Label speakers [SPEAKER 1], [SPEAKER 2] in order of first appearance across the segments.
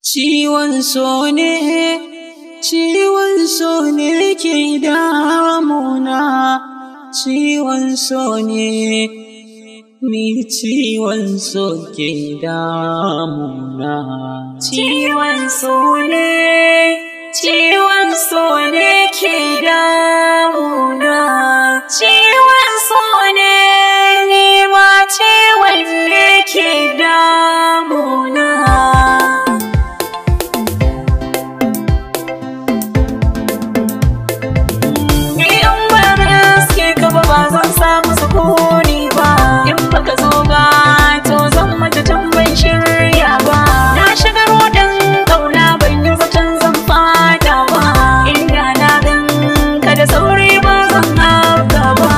[SPEAKER 1] Ciwon so ne, ciwon so ne ke damuna, ciwon so ne, ni ciwon so ke damuna.
[SPEAKER 2] Ciwon so ne, ciwon so ne ke damuna. Ciwon so ne, ni ma ciwon ne ke damuna. Ni in ba riske ka ba, ba zan samu sukuni ba. In baka zo ba, to zan mace tun ban shirya ba. Na shiga ruɗin ƙauna, ban yi zaton zan fada ba. Inda na gan ka da sauri, ba zan haka ba.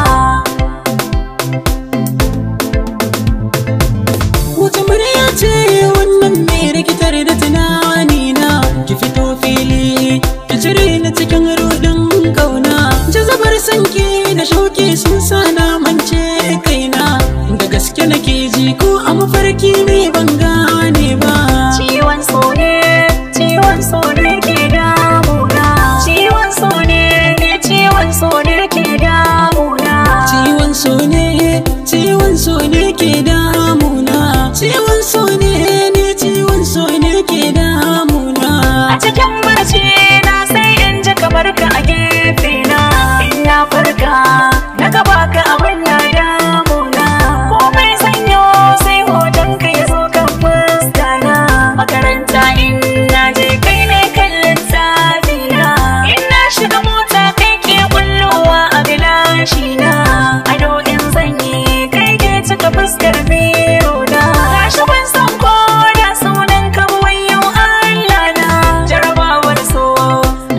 [SPEAKER 1] Wace murya ce wannan mai rikitar da tunanina? Ki fito fili, ki cire ni cikin rudin kauna. Jazabar sanki da shauki sun sa na mance kaina. Da gaske nake ji ko a mafarki ne, ban gane ba.
[SPEAKER 2] Ciwon so ne, ciwon so ne ke damuna. Ciwon so ne, ciwon so ne ke damuna.
[SPEAKER 1] Ciwon so ne, ciwon so ne ke damuna. Ciwon so ne, ni ciwon so ne ke damuna.
[SPEAKER 2] A cikin barci na sai in ji kamar ka a gefe na. In na farka na gaba ka, abin na damuna. Komai sanyo sai hoton ka ya zo kan fuska na. Makaranta in na je, kai ne kallon tafi na. In na shiga mota, kai ke kullowa a gilashi na. Ado in zanyi, kai ke cika fuskar biro na. Gashi ban san ko da sunan ka ba, wayyo Allah na. Jarabawar so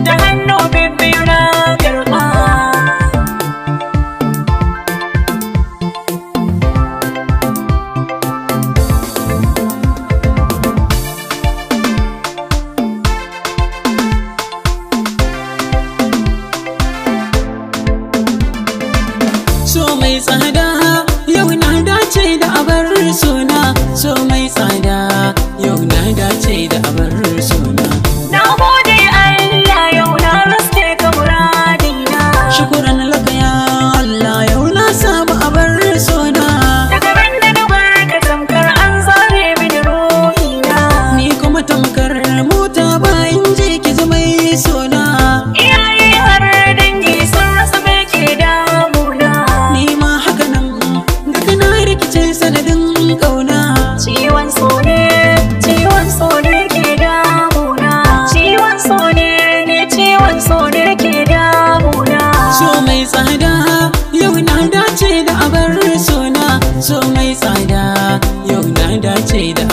[SPEAKER 2] da hannu bibbiyu na karɓa.
[SPEAKER 1] So mai tsada, yau na dace da abar sona. So mai tsada, yau na dace da abar sona.
[SPEAKER 2] Na gode Allah, yau na riske ka muradina.
[SPEAKER 1] Shukuran laka ya Allah, yau na samu abar sona.
[SPEAKER 2] Daga ran da na barka, tamkar an zare mini ruhina.
[SPEAKER 1] Ni kuma tamkar mota bayan je ki ji mai sona.
[SPEAKER 2] Iyaye har dangi sun rasa me ke damuna.
[SPEAKER 1] Ni ma haka nan daga na rikice sanadin kauna.
[SPEAKER 2] Ciwon so ne, ciwon so ne ke damuna. Ciwon so ne, ne ciwon so ne ke damuna.
[SPEAKER 1] So mai tsada, yau na dace da abar sona. So mai tsada, yau na dace da